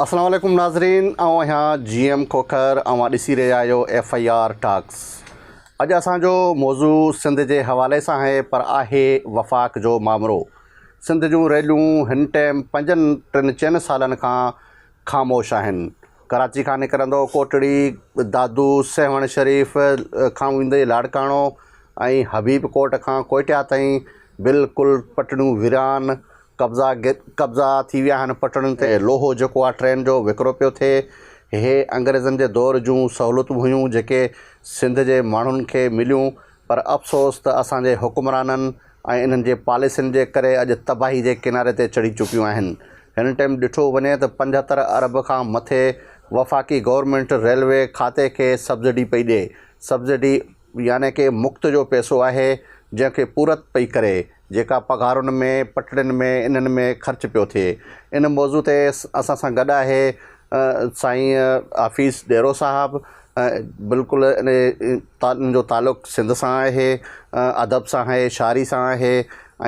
اسلام عليڪم ناظرين آئون آهيان جي ايم کوکر اوهان ڏسي رهيا آهيو ايف I R talks اڄ اسان جو موضوع سنڌ جي حوالي سان آهي پر آهي وفاق جو مامرو سنڌ جون ريلون هن ٽيم پنجن ٽن چئن سالن کان خاموش آهن ڪراچي کان نڪرندو ڪوٽڙي دادو سيوهڻ شريف کان ويندي لاڙڪاڻو ۽ حبيب ڪوٽ کان ڪوئٽيا تائين بلڪل پٽڙيون ويران قبضا قبضا ٿي ويا آهن پٽڙين تي لوهو جيڪو آهي ٽرين جو وڪرو پيو ٿئي هي انگريزن جي دور جون سهولتون هيون جيڪي سنڌ جي ماڻهن کي مليون پر افسوس ته اسان جي حڪمرانن ۽ انهن جي پاليسين جي ڪري اڄ تباهي جي ڪناري تي چڙهي چڪيون آهن هن ٽيم ڏٺو وڃي ته 75 ارب کان مٿي وفاقي گورنمينٽ ريلوي کاتي کي سبسڊي پئي ڏي سبسڊي يعني ڪي مفت جو پئسو آهي جنهن کي پورت پئي ڪري جيڪا پگهارن ۾ پٽڙين ۾ انهن ۾ خرچ پيو ٿئي. ان موضوع تي اسان سان گڏ آهي سائين حفيظ ڏيرو صاحب بلڪل ان جو تعلق سنڌ سان آهي ادب سان آهي شاعري سان آهي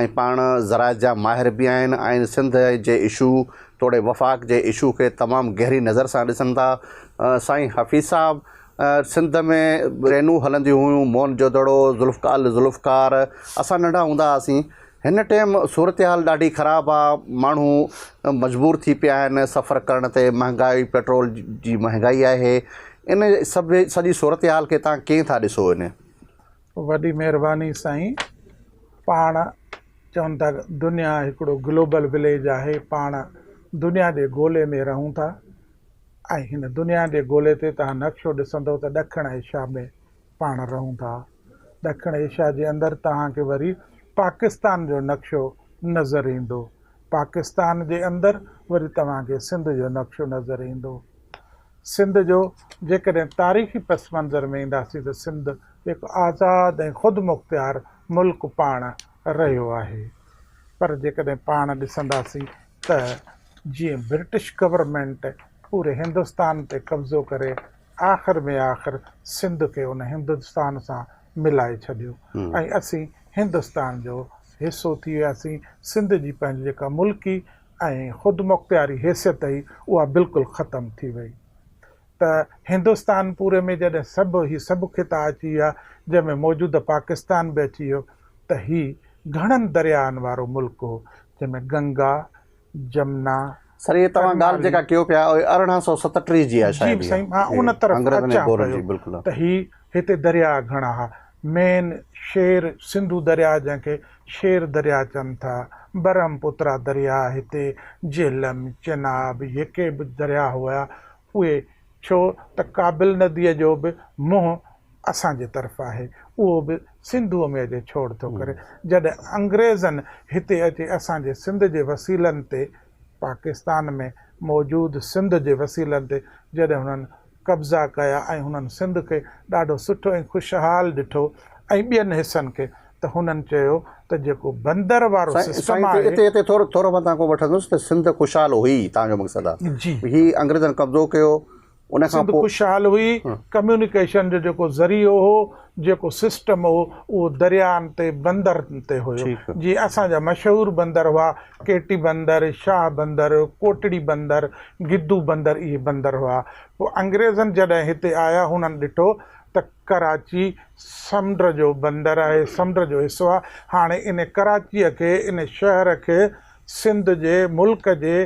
۽ پاڻ زراعت جا ماهر به آهن ۽ سنڌ جي اشو توڙي وفاق جي اشو کي تمام گهري نظر سان ڏسن ٿا سائين حفيظ صاحب سنڌ ۾ ٽرينون هلنديون هيون موهن جو دڙو، ذوالفقار ذوالفقار اسان ننڍا هوندا هئاسين هن ٽيم صورتحال ڏاڍي خراب آ ماڻهو مجبور ٿي پيا آهن سفر ڪرڻ تي مهنگائي پيٽرول جي مهنگائي آهي ان سڀ سڄي صورتحال کي تان ڪئين ٿا ڏسو ان. وڏي مهرباني سائين پاڻ چون ٿا دنيا هڪڙو گلوبل وليج آهي پاڻ دنيا جي گولي ۾ رهون ٿا ۽ هن دنيا جي گولي تي توهان نقشو ڏسندؤ ته ڏکڻ ايشيا ۾ پاڻ رهون ٿا. ڏکڻ ايشيا جي اندر توهان کي وري پاڪستان جو نقشو نظر ايندو. پاڪستان جي اندر وري توهان کي سنڌ جو نقشو نظر ايندو. سنڌ جو جيڪڏهن تاريخي پس منظر ۾ اينداسين ته سنڌ هڪ آزاد ۽ خودمختيار ملڪ پاڻ رهيو آهي. پر جيڪڏهن پاڻ ڏسنداسين ته جيئن برٽش گورنمينٽ پوري هندستان تي قبضو ڪري آخر ۾ آخر سنڌ کي ان هندستان سان ملائي ڇڏيو ۽ اسين هندستان جو حصو ٿي وياسين سنڌ جي پنهنجي جيڪا ملڪي ۽ خودمختياري حيثيت هئي اها بلڪل ختم ٿي وئي ته هندستان پوري ۾ جڏهن سڀ هي سڀ خطا اچي ويا جنهن ۾ موجوده پاڪستان به اچي ويو ته هي گهڻن درياهن وارو ملڪ هو جنهن ۾ گنگا، جمنا، سر هي توهان ڳالهه جيڪا ڪيو پيا اهي 1837 جي آهي شايد جي سائين مان ان طرف اچان پيو ته هي هتي درياهه گهڻا ها مين شير سنڌو درياهه جنهن کي شير درياهه چون ٿا برهم پترا درياهه هتي جهلم چناب جيڪي به درياهه هيا اهي ڇو ته ڪابل نديء جو به منهن اسان جي طرف آهي، اهو به سنڌوء ۾ اچي ڇوڙ ٿو ڪري. جڏهن انگريزن هتي اچي اسان جي سنڌ جي وسيلن تي، پاڪستان ۾ موجود سنڌ جي وسيلن تي جڏهن هنن قبضا ڪيا ۽ هنن سنڌ کي ڏاڍو سٺو ۽ خوشحال ڏٺو ۽ ٻين حصن کي ته هنن چيو ته جيڪو بندر وارو سسٽم آهي. اتي اتي ٿورو ٿورو مان توهان کان وٺندس ته سنڌ خوشحال هئي توهان جو مقصد آهي جي هي انگريزن قبضو ڪيو ان کان سنڌ خوشحال هئي ڪميونيڪيشن جو جيڪو ذريعو هو جيڪو سسٽم هو اهو درياهن تي بندرن تي هيو جي اسان جا مشهور بندر هئا ڪيٽي بندر شاهه بندر ڪوٽڙي بندر گدو بندر اهي بندر هئا پوء انگريزن جڏهن هتي آيا هنن ڏٺو ته ڪراچي سمنڊ جو بندر آهي، سمنڊ جو حصو آهي، هاڻي ان ڪراچيء کي، ان شهر کي سنڌ جي ملڪ جي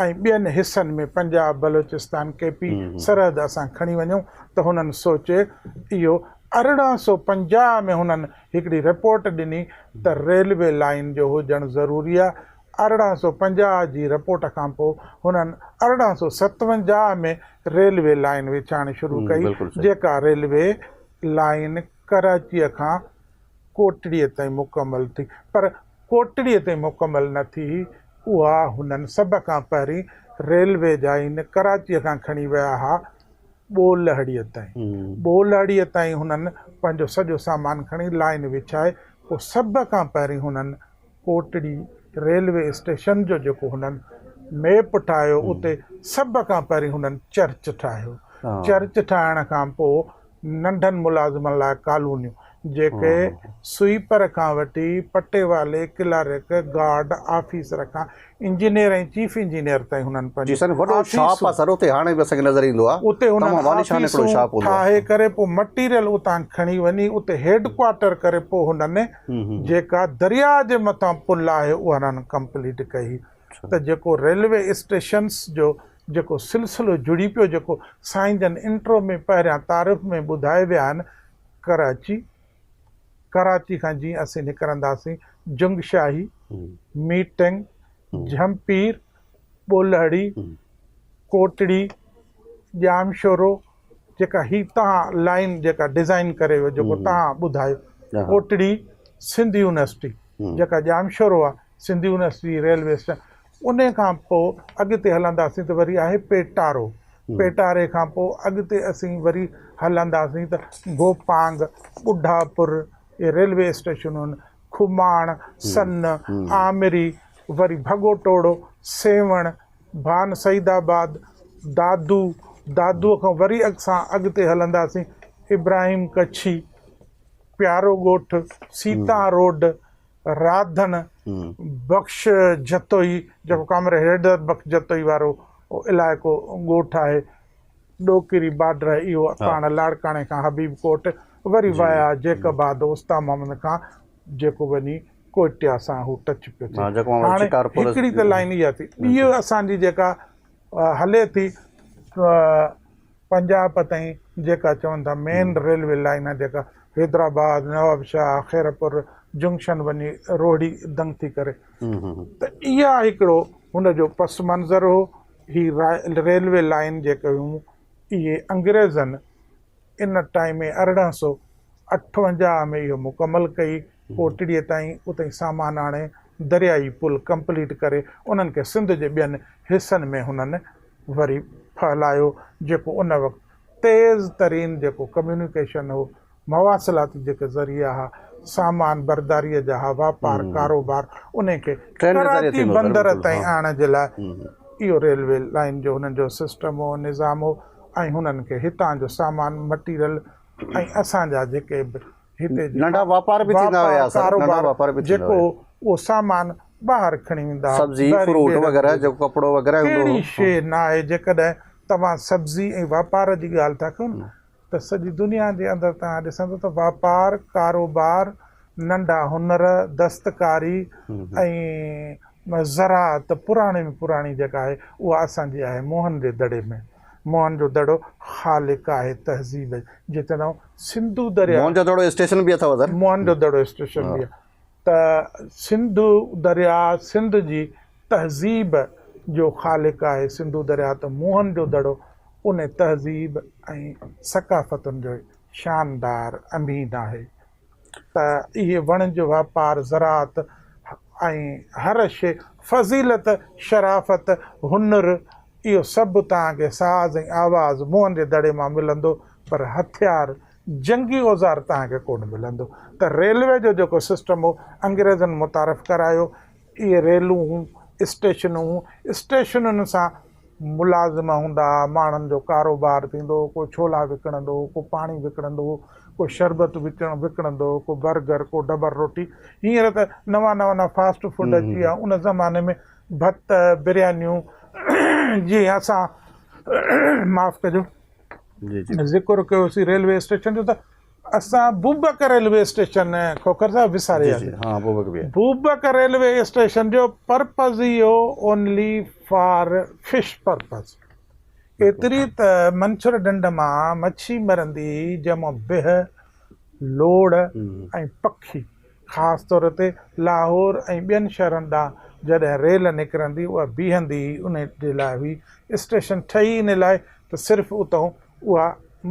۽ ٻين حصن ۾ پنجاب، بلوچستان، ڪي پي سرحد اسان کڻي وڃون ته هنن سوچي اهو 1850 ۾ هنن هڪڙي رپورٽ ڏني ته ريلوي لائين جو هجڻ ضروري آهي، 1850 جي رپورٽ کان پوء هنن 1857 ۾ ريلوي لائين وڇائڻ شروع ڪئي، جيڪا ريلوي لائين ڪراچيء کان ڪوٽڙيء تائين مڪمل ٿي، پر ڪوٽڙيء تائين مڪمل نه ٿي هئي، اها هنن سڀ کان پهرين ريلوي جائين ڪراچيء کان کڻي ويا ها ٻولهڙيء تائين. ٻولهڙيء تائين هنن پنهنجو سڄو سامان کڻي لائين وڇائي، پوء سڀ کان پهرين هنن ڪوٽڙي ريلوي اسٽيشن جو جيڪو هنن ميپ ٺاهيو اتي سڀ کان پهرين هنن چرچ ٺاهيو. چرچ ٺاهڻ کان پوء ننڍن ملازمن لاء ڪالونيون جيڪي سوئيپر کان وٺي پٽيوالي، ڪلارڪ، گارڊ، آفيسر کان انجنيئر ۽ چيف انجنيئر تائين هنن جي پنهنجون سر وڏو شاپ آ آفيسون سر اتي هاڻي به اسان کي نظر ايندو آ اتي هنن تمام عاليشان هڪڙو آفيسون شاپ هوندو آ. ٺاهي ڪري پوء مٽيريل اتان کڻي وڃي اتي هيڊ ڪوارٽر ڪري پوء هنن جيڪا درياء جي مٿان پل آهي اها هنن ڪمپليٽ ڪئي ته جيڪو ريلوي اسٽيشنس جو جيڪو سلسلو جڙي پيو جيڪو سائين جن انٽرو ۾ پهريان تعارف ۾ ٻڌائي ويا آهن ڪراچي، ڪراچي کان جيئن اسين نڪرنداسين جنگشاهي، ميٽنگ، جهمپير، ٻولهڙي، ڪوٽڙي، ڄامشورو جيڪا هي تهان لائين جيڪا ڊزائين ڪري ويو جيڪو تهان ٻڌايو ڪوٽڙي سنڌ يونيورسٽي جيڪا ڄامشورو آ سنڌ يونيورسٽي ريلوي اسٽيشن انهي کان پوء اڳتي هلنداسين ته وري آهي پيٽارو پيٽاري کان پوء اڳتي اسين وري هلنداسين ته گوپانگ، ٻڍاپور، اهي ريلوي اسٽيشنون آهن، کماڻ، سن، آمري، وري ڀڳو ٽوڙو، سيوهڻ، ڀان سعيد آباد، دادو، دادوء کان وري اسان اڳتي هلنداسين ابراهيم ڪڇي، پيارو ڳوٺ، سيتا روڊ، راڌڻ بخش جتوئي جيڪو ڪامريڊ حيدر بخش جتوئي وارو علائقو ڳوٺ آهي ڏوڪري بارڊر اهو پاڻ لاڙڪاڻي کان حبيب ڪوٽ وري وايا جيڪب آباد اوستا محمد کان جيڪو وڃي ڪوئٽيا سان هو ٽچ پيو ٿئي هاڻي هڪڙي ته لائين اها ٿي ٻي اسان جي جيڪا هلي ٿي پنجاب تائين جيڪا چون ٿا مين ريلوي لائين آهي جيڪا حيدرآباد، نوابشاهه، خيرپور جنڪشن وڃي روهڙي دنگ ٿي ڪري ته اها هڪڙو هن جو پس منظر هو. هي ريلوي لائين جيڪي هيون اهي انگريزن ان ٽائيم ۾ 1858 ۾ اهو مڪمل ڪئي ڪوٽڙيء تائين اتئين سامان آڻي دريائي پل ڪمپليٽ ڪري انهن کي سنڌ جي ٻين حصن ۾ هنن وري ڦهلايو جيڪو ان وقت تيز ترين جيڪو ڪميونيڪيشن هو مواصلاتي جيڪي ذريعا ها سامان برداريء جا ها واپار ڪاروبار انهي کي ڪراچي بندر تائين آڻڻ جي لاء اهو ريلوي لائين جو هنن جو سسٽم هو نظام هو ۽ هنن کي هتان جو سامان مٽيريل ۽ اسان جا جيڪي به هتي جي ننڍا واپار به ٿيندا هيا سر ننڍا واپار به ٿيندا جيڪو اهو سامان ٻاهر کڻي ويندا هئا سبزي فروٽ وغيره جيڪو ڪپڙو وغيره هوندو هو ڪهڙي شيء نه آهي جيڪڏهن توهان سبزي ۽ واپار جي ڳالهه ٿا ڪيو نه ته سڄي دنيا جي اندر توهان ڏسندو ته واپار ڪاروبار ننڍا هنر دستڪاري ۽ زراعت پراڻي ۾ پراڻي جيڪا آهي اها اسان جي آهي موهن جي دڙي ۾ موهن جو دڙو خالق آهي تهذيب جي چوندا آهيون سنڌو درياء موهن جو دڙو اسٽيشن به اٿو سر. موهن جو دڙو اسٽيشن به آهي ته سنڌو درياء سنڌ جي تهذيب جو خالق آهي سنڌو درياء ته موهن جو دڙو ان تهذيب ۽ ثقافتن جو شاندار امين آهي ته اهي وڻج واپار زراعت ۽ هر شيء فضيلت شرافت هنر اهو سڀ توهان کي ساز ۽ آواز موهن جي دڙي مان ملندو پر هٿيار، جنگي اوزار توهان کي ڪونه ملندو ته ريلوي جو جيڪو سسٽم هو انگريزن متعارف ڪرايو، اهي ريلون هيون، اسٽيشنون هيون، اسٽيشنن سان ملازم هوندا ها، ماڻهن جو ڪاروبار ٿيندو هو، ڪو ڇولا وڪڻندو هو، ڪو پاڻي وڪڻندو هو، ڪو شربت وڪڻندو هو، ڪو برگر، ڪو ڊبل روٽي، هينئر ته نوان نوان فاسٽ فوڊ اچي ويا، ان زماني ۾ ڀت، بريانيون جيئن اسان معاف ڪجو ذڪر ڪيوسين ريلوي اسٽيشن جو ته اسان بوبڪ ريلوي اسٽيشن کوکر صاحب وساري وياسين بوبڪ ريلوي اسٽيشن جو پرپز ئي هو اونلي فار فش پرپز ايتري ته منڇر ڍنڍ مان مڇي مرندي هئي جنهن مان بهه لوڙ ۽ پکي خاص طور تي لاهور ۽ ٻين شهرن ڏانهن جڏهن ريل نڪرندي اها بيهندي ئي انهي جي لاء هئي. اسٽيشن ٺهي ئي انهي لاء ته صرف اتئون اها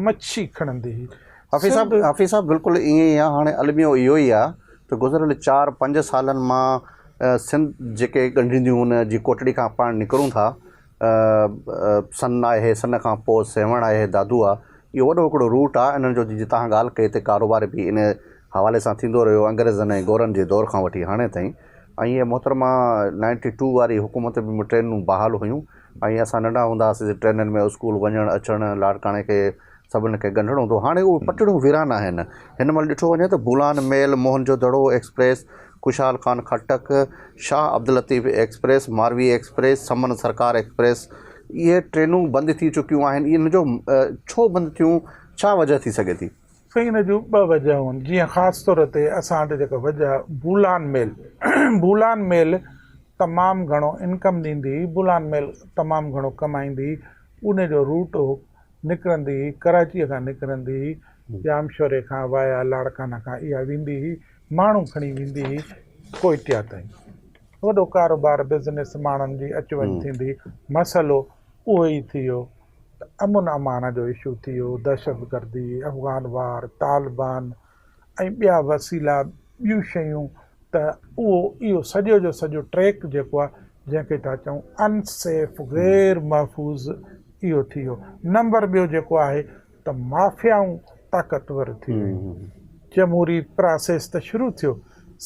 مڇي کڻندي هئي. حفيظ صاحب حفيظ صاحب بلڪل ائين ئي آ هاڻي الميو اهو ئي آ ته گذريل چار پنج سالن مان سنڌ جيڪي ڳنڍينديون ان جي ڪوٽڙي کان پاڻ نڪرون ٿا سن آهي سن کان پوء سيوهڻ آهي دادو آ اهو وڏو هڪڙو روٽ آ انهن جو جي تهان ڳالهه ڪئي ته ڪاروبار به ان حوالي سان ٿيندو رهيو انگريزن ۽ گورن جي دور کان وٺي هاڻي تائين ۽ اهي محترمه نائنٽي ٽو واري حڪومت ۾ ٽرينون بحال هيون ۽ اسان ننڍا هوندا هئاسين ٽرينن ۾ اسڪول وڃڻ اچڻ لاڙڪاڻي کي سڀن کي ڳنڍڻو هوندو هو. هاڻي اهي پٽڙيون ويران آهن. هن مهل ڏٺو وڃي ته Bolan mail, Mohen jo Daro express, Khushal Khan Khattak, Shah Abdul Latif express, Marvi express, Saman Sarkar express اهي ٽرينون بند ٿي چڪيون آهن. ان جو ڇو بند ٿيون ڇا وجهه ٿي سگهي ٿي؟ سائين ان جون ٻه وجهون آهن جيئن خاص طور تي اسان وٽ جيڪا وجهه بولان ميل بولان ميل تمام گهڻو انڪم ڏيندي هئي بولان ميل تمام گهڻو ڪمائيندي هئي ان جو روٽ هو نڪرندي هئي ڪراچيء کان نڪرندي هئي ڄامشوري کان وايا لاڙڪانا کان اها ويندي هئي ماڻهو کڻي ويندي هئي ڪوئٽيا تائين وڏو ڪاروبار بزنس ماڻهن جي اچ وڃ ٿيندي هئي مسئلو اهو ئي ٿي ويو ته امن امان جو اشو ٿي ويو دهشتگردي افغان وار طالبان ۽ ٻيا وسيلا ٻيون شيون ته اهو اهو سڄو جو سڄو ٽريڪ جيڪو آهي جنهن کي ٿا چئون ان سيف غير محفوظ اهو ٿي ويو. نمبر ٻيو جيڪو آهي ته مافيائون طاقتور ٿي ويون. جمهوري پراسيس ته شروع ٿيو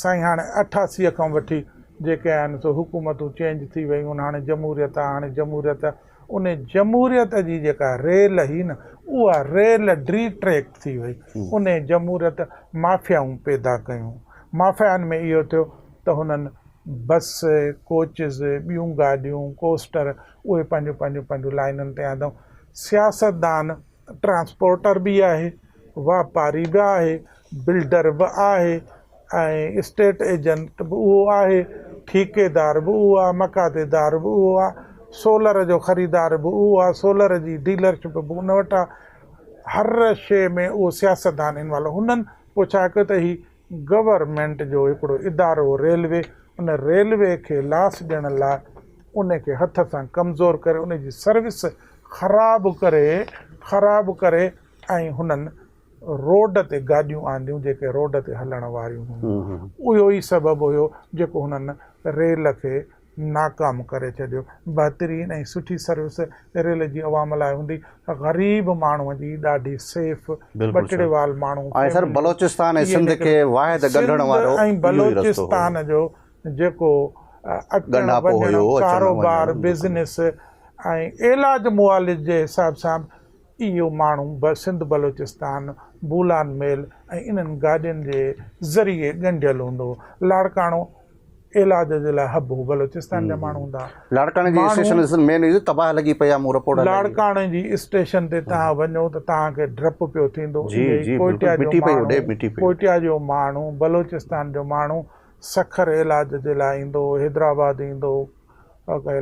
سائين هاڻي 88 کان وٺي جيڪي آهن سو حڪومتون چينج ٿي ويون هاڻي جمهوريت آهي هاڻي جمهوريت آهي ان جمهوريت جي جيڪا ريل هئي نه اها ريل ڊي ٽريڪ ٿي وئي. ان جمهوريت مافيائون پيدا ڪيون. مافيائن ۾ اهو ٿيو ته هنن بس، ڪوچز، ٻيون گاڏيون، ڪوسٽر اهي پنهنجون پنهنجون پنهنجون لائينن تي آندائون. سياستدان ٽرانسپورٽر به آهي، واپاري به آهي، بلڊر به آهي ۽ اسٽيٽ ايجنٽ به اهو آهي، ٺيڪيدار به اهو آهي، مقاطعيدار به اهو آهي، سولر جو خريدار به اهو آهي، سولر جي ڊيلرشپ به ان وٽ آهي، هر شيء ۾ اهو سياستدان انوالو. هنن پوء ڇا ڪيو ته هي گورنمينٽ جو هڪڙو ادارو هو ريلوي، ان ريلوي کي لاس ڏيڻ لاء ان کي هٿ سان ڪمزور ڪري ان جي سروس خراب ڪري خراب ڪري ۽ هنن روڊ تي گاڏيون آنديون جيڪي روڊ تي هلڻ واريون هيون. اهو ئي سبب هيو جيڪو هنن ريل کي ناڪام ڪري ڇڏيو. بهترين ۽ سٺي سروس ريل جي عوام لاء هوندي. غريب ماڻهو جي ڏاڍي سيف ٻٽڙيوال ماڻهو ۽ سر بلوچستان ۽ سنڌ کي واحد ڳنڍڻ وارو سنڌ ۽ بلوچستان جو جيڪو اچڻ وڃڻ ڪاروبار بزنس ۽ علاج معالج جي حساب سان به اهو ماڻهو به سنڌ بلوچستان، بولان ميل ۽ انهن گاڏين جي ذريعي ڳنڍيل هوندو هو. لاڙڪاڻو علاج جي لاء حب هو. بلوچستان جا ماڻهو هوندا ها. لاڙڪاڻي جي اسٽيشن ڏسن مين اهو تباهه لڳي پئي آهي مون رپورٽ هلائي. لاڙڪاڻي جي اسٽيشن تي توهان وڃو ته توهان کي ڊپ پيو ٿيندو. جي جي بلڪل مٽي پئي اڏي مٽي پئي. ڪوئٽيا جو ماڻهو بلوچستان جو ماڻهو سکر علاج جي لاء ايندو هو، حيدرآباد ايندو هو.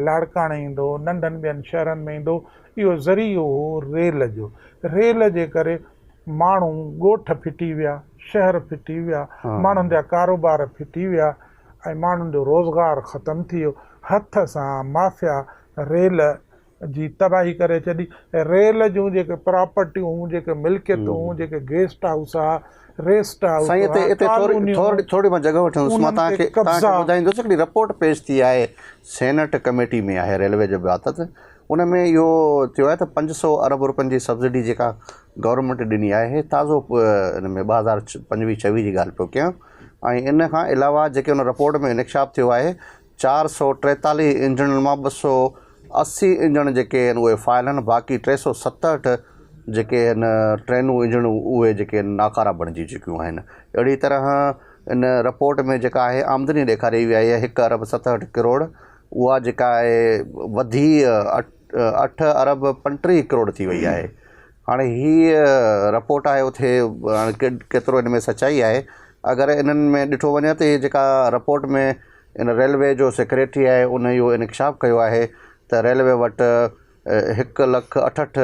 لاڙڪاڻي ايندو هو، ننڍن ٻين شهرن ۾ ايندو هو، اهو ذريعو هو ريل جو. ريل جي ڪري ماڻهو ڳوٺ ڦٽي ويا، شهر ڦٽي ويا، ماڻهن جا ڪاروبار ڦٽي ويا ۽ ماڻهن جو روزگار ختم ٿي ويو. هٿ سان مافيا ريل جي تباهي ڪري ڇڏي. ريل جون جيڪي پراپرٽيون هيون، جيڪي ملڪيتون هيون، جيڪي گيسٽ هائوس ها، ريسٽ هائوس سائين اتي اتي ٿوري ٿوري ٿوري مان جڳهه وٺندس مان توهان کي توهان کي ٻڌائيندس هڪڙي رپورٽ پيش ٿي آهي سينيٽ ڪميٽي ۾ آهي ريلوي جي بابت ان ۾ اهو ٿيو آهي ته 500 ارب روپين جي سبسڊي جيڪا گورنمينٽ ڏني آهي تازو ان ۾ 2025 26 جي ڳالهه پيو ڪيان ۽ ان کان علاوه جيڪي ان رپورٽ ۾ انڪشاف ٿيو آهي 443 انجڻن مان 280 انجڻ جيڪي آهن اهي فعال آهن باقي 367 جيڪي آهن ٽرينون انجڻون اهي جيڪي آهن ناڪارا بڻجي چڪيون آهن اهڙي طرح ان رپورٽ ۾ جيڪا آهي آمدني ڏيکاري وئي آهي هڪ ارب 67 ڪروڙ اها جيڪا آهي وڌي 8 ارب 35 ڪروڙ ٿي وئي آهي هاڻي هي رپورٽ آهي اٿي هاڻي ڪيترو ان ۾ سچائي آهي اگر انهن ۾ ڏٺو وڃي ته هي جيڪا رپورٽ ۾ ان ريلوي جو سيڪريٽري آهي ان اهو انڪشاف ڪيو آهي ته ريلوي وٽ هڪ لک اٺهٺ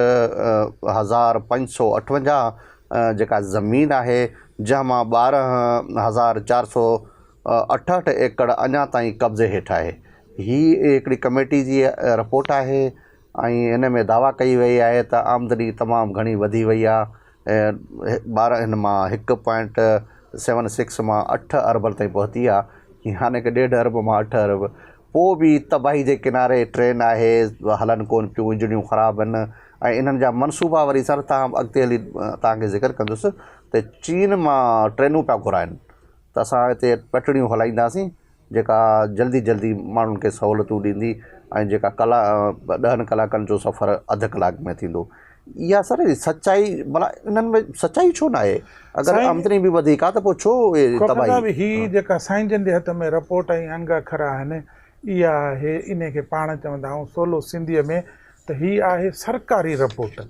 هزار 558 جيڪا زمين آهي جنهن مان 12468 ايڪڙ اڃا تائين قبضي هيٺ آهي هي هڪڙي ڪميٽي جي رپورٽ آهي ۽ ان ۾ دعويٰ ڪئي وئي آهي ته آمدني تمام گهڻي وڌي وئي آهي ٻارهن هن مان هڪ پوائنٽ سيون سڪس مان اٺ اربن تائين پهتي آهي يعني ڪه ڏيڍ ارب مان اٺ ارب پوء به تباهي جي ڪناري ٽرين آهي هلن ڪون پيون انجڻيون خراب آهن ۽ انهن جا منصوبا وري سر تان اڳتي هلي توهان کي ذڪر ڪندس ته چين مان ٽرينون پيا گهرائن ته اسان هتي پٽڙيون هلائينداسين جيڪا جلدي جلدي ماڻهن کي سهولتون ڏيندي ۽ جيڪا ڪلا ڏهن ڪلاڪن جو سفر اڌ ڪلاڪ ۾ ٿيندو. اها سر سچائي ڀلا انهن ۾ سچائي ڇو ناهي؟ اگر آمدني به وڌيڪ آهي ته پوء ڇو تباهي؟ صاحب هي جيڪا سائين جن جي هٿ ۾ رپورٽ ۽ انگ اکر آهن اها آهي انهي کي پاڻ چوندا آهيون سولو سنڌيء ۾ ته هي آهي سرڪاري رپورٽ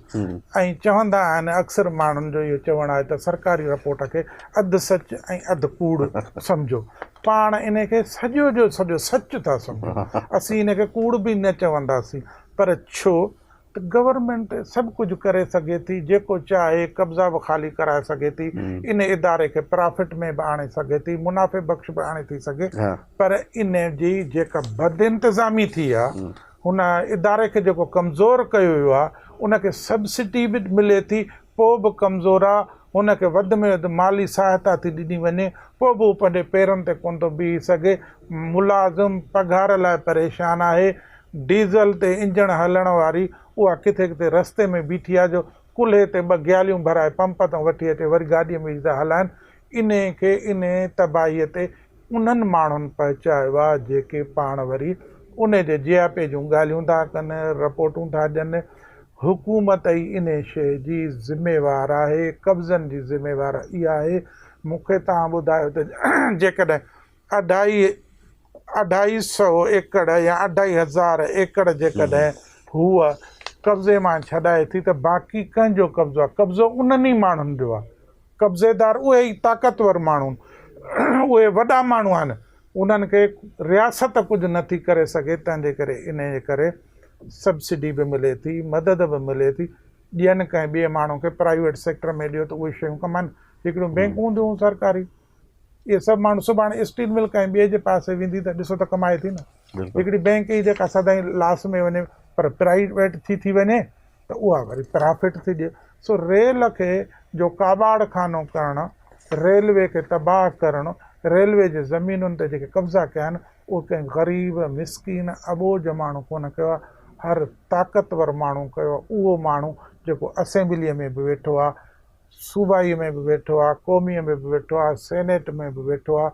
۽ چوندا آهن اڪثر ماڻهن جو اهو چوڻ آهي ته سرڪاري رپورٽ کي اڌ سچ ۽ اڌ ڪوڙ سمجهو پاڻ انهي کي سڄو جو سڄو سچ ٿا سمجهون اسين انهي کي ڪوڙ به نه چونداسين پر ڇو ته گورنمينٽ سڀ ڪجهه ڪري سگهي ٿي، جيڪو چاهي قبضا به خالي ڪرائي سگهي ٿي، ان اداري کي پرافٽ ۾ به آڻي سگهي ٿي، منافعي بخش به آڻي ٿي سگهي، پر ان جي جيڪا بدانتظامي ٿي آ، هن اداري کي جيڪو ڪمزور ڪيو ويو آ، ان کي سبسڊي به ملي ٿي، پوء به ڪمزور آ، هن کي وڌ ۾ وڌ مالي سهائتا ٿي ڏني وڃي، پوء به هو پنهنجي پيرن تي ڪونه ٿو بيهي سگهي، ملازم پگهار لاء پريشان آهي، ڊيزل تي انجڻ هلڻ واري اها ڪٿي ڪٿي رستي ۾ بيٺي آهي جو ڪلهي تي ٻه گياليون ڀرائي پمپ تان وٺي اچي وري گاڏيء ۾ وجهي ٿا هلائن. انهي کي انهي تباهيء تي انهن ماڻهن پهچايو آهي جيڪي پاڻ وري انهي جي جياپي جون ڳالهيون ٿا ڪن، رپورٽون ٿا ڏين. حڪومت ئي انهي شيء جي ذميوار آهي، قبضن جي ذميوار اها آهي. مون کي توهان ٻڌايو ته جيڪڏهن اڍائي اڍائي سئو ايڪڙ يا اڍائي هزار ايڪڙ جيڪڏهن هوء قبضي مان ڇڏائي ٿي ته باقي ڪنهن جو قبضو آهي؟ قبضو انهن ئي ماڻهن جو آهي. قبضيدار اهي ئي طاقتور ماڻهو اهي وڏا ماڻهو آهن. انهن کي رياست ڪجهه نه ٿي ڪري سگهي تنهن جي ڪري انهيء جي ڪري سبسڊي به ملي ٿي، مدد به ملي ٿي. ڏين ڪنهن ٻئي ماڻهو کي پرائيويٽ سيڪٽر ۾ ڏيو ته اهي شيون ڪمائن. هڪڙيون بينڪون هونديون هيون سرڪاري. اهي سڀ ماڻهو سڀاڻي اسٽيل مل ڪنهن ٻئي جي پاسي ويندي ته ڏسو ته ڪمائي ٿي نه. هڪڙي بئنڪ ئي جيڪا سدائين لاس ۾ وڃي پر پرائيويٽ ٿي ٿي وڃي ته اها وري پرافٽ ٿي ڏئي. سو ريل کي جو ڪاٻاڙ خانو ڪرڻ، ريلوي کي تباهه ڪرڻ، ريلوي جي زمينن تي جيڪي قبضا ڪيا آهن اهي ڪنهن غريب، مسڪين، اٻوجهه ماڻهو ڪونه ڪيو آهي، هر طاقتور ماڻهو ڪيو آهي، اهو ماڻهو جيڪو اسيمبليء ۾ به ويٺو آهي، صوبائي ۾ به ويٺو آ، قومي ۾ به ويٺو آ، سينيٽ ۾ به ويٺو آ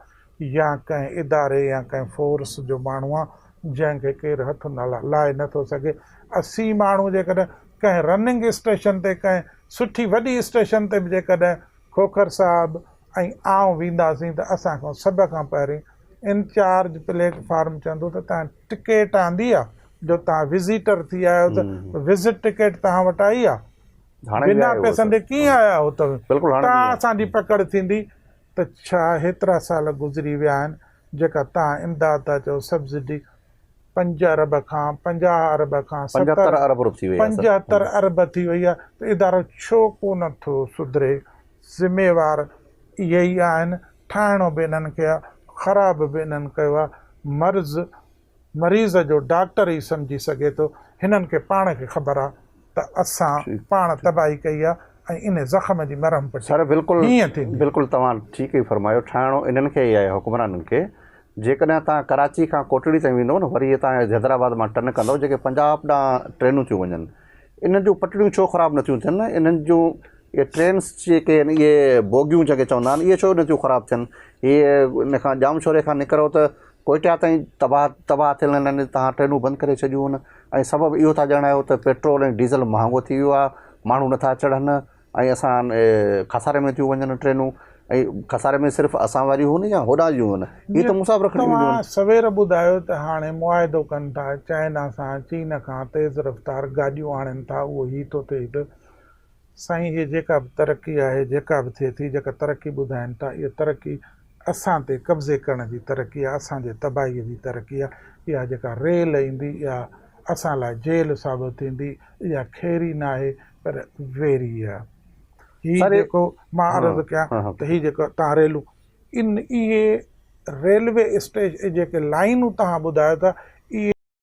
يا ڪنهن اداري يا ڪنهن فورس جو ماڻهو آ جنهن کي ڪير هٿ لائي نه ٿو سگهي. اسين ماڻهو جيڪڏهن ڪنهن رننگ اسٽيشن تي ڪنهن سٺي وڏي اسٽيشن تي به جيڪڏهن کوکر صاحب ۽ آئون وينداسين ته اسان کان سڀ کان پهرين انچارج پليٽ فارم چوندو ته توهان ٽڪيٽ آندي آ جو توهان وزيٽر ٿي آيا آهيو ته وزٽ ٽڪيٽ توهان وٽ آئي آ؟ بنا پئسن جي ڪيئن آيا هو توهين؟ تان اسان جي پڪڙ ٿيندي ته ڇا هيترا سال گذري ويا آهن جيڪا تان امداد ٿا چئو سبسڊي پنج ارب کان 50 ارب کان 70 75 ارب ٿي وئي آهي ته ادارو ڇو ڪونه ٿو سڌري ذميوار اهي ئي آهن ٺاهڻو به انهن کي آهي خراب به انهن ڪيو آهي مرض مريض جو ڊاڪٽر ئي سمجهي سگهي ٿو. هنن کي پاڻ کي خبر آ ته اسان پاڻ تباهي ڪئي آ ۽ انهي زخم جي مرهم پٽي سر بلڪل هيئن ٿيندي. بلڪل توهان ٺيڪ ئي فرمايو ٺاهڻو انهن کي ئي آهي حڪمرانن کي جيڪڏهن توهان ڪراچي کان ڪوٽڙي تائين ويندو نه وري هتان حيدرآباد مان ٽن ڪندو جيڪي پنجاب ڏانهن ٽرينون ٿيون وڃن انهن جون پٽڙيون ڇو خراب نٿيون ٿين انهن جون اهي ٽرينس جيڪي آهن اهي بوگيون جنهن کي چوندا آهن اهي ڇو نٿيون خراب ٿين اهي ان کان ڄامشوري کان نڪرو ته ڪوئٽا تائين تباهه تباهه ٿيل آهن توهان ٽرينون بند ڪري ڇڏيون آهن ۽ سبب اهو ٿا ڄاڻايو ته پيٽرول ۽ ڊيزل مهانگو ٿي ويو آهي ماڻهو نٿا چڙهن ۽ اسان خساري ۾ ٿيون وڃن ٽرينون ۽ خساري ۾ صرف اسان واريون هن يا هوڏانهن جون هن هي ته مسافر کڻي وينديون توهان سوير ٻڌايو ته هاڻي معاهدو ڪن ٿا چائنا سان چين کان تيز رفتار گاڏيون آڻين ٿا اهو هي ٿو ٿئي ته سائين هي جيڪا به ترقي آهي جيڪا به ٿئي ٿي جيڪا ترقي ٻڌائين ٿا اها ترقي اسان تي قبضي ڪرڻ جي ترقي آهي اسان جي تباهي جي ترقي آهي اها جيڪا ريل ايندي اها اسان لاء جيل ثابت ٿيندي اها خيري ناهي پر ويري آهي هي جيڪو مان عرض ڪيان ته هي جيڪو تان ريلون ان اهي ريلوي اسٽيشن جيڪي لائينون توهان ٻڌايو ٿا